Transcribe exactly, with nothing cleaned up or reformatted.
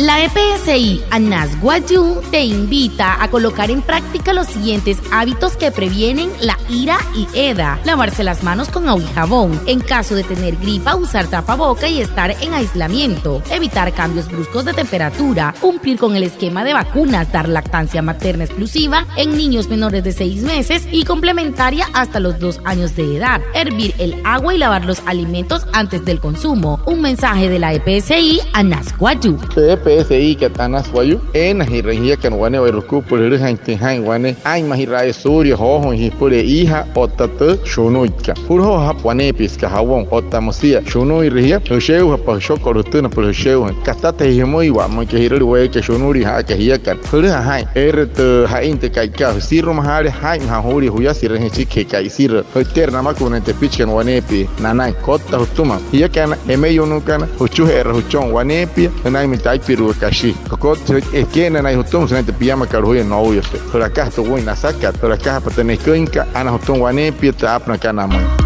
La E P S I Anas Wayuu te invita a colocar en práctica los siguientes hábitos que previenen la IRA y EDA: lavarse las manos con agua y jabón, en caso de tener gripa, usar tapaboca y estar en aislamiento, evitar cambios bruscos de temperatura, cumplir con el esquema de vacunas, dar lactancia materna exclusiva en niños menores de seis meses y complementaria hasta los dos años de edad, hervir el agua y lavar los alimentos antes del consumo. Un mensaje de la E P S I Anas Wayuu. Tü E P S I kat Anas Wayuu eenajirüin jiakana wane'ewai jukua süpüla jülüjainjatüin jaa'in wane aa'inmajiraain suulia joojüin jüpüla e'iijaa otta tü shunuikat. Julujoojapa waneepia süka jabón otta müsia shunuirü jia, jüsheujapa jüshokolü jütüma süpüla jüsheujüin. Katatajee jümüiwa, müin aka ji'rüle wayuu eekai shunulin ja'aka jiakana. Jülüja jaa'in, eere tü ja'in tü ka'ikat jüsirümajaale, jaa'inmaja juulia juyasirüin jia süchikijee ka'iserüü. Jü'iteerü namakuna naya tepichikana waneepia nanain. Kotta jütüma jiakana, emeyunuukana, jüchuje'erü jüchon waneepia sünainmüin tü aipiru'u kashi. Kotta ekeena naya jütüma sünain tü piamakat juya nouyase. Jü'lakajapa tü wüin nasakat, jü'lakajapa tü neküinkat, ana jütüma waneepia tü aapünakat namüin.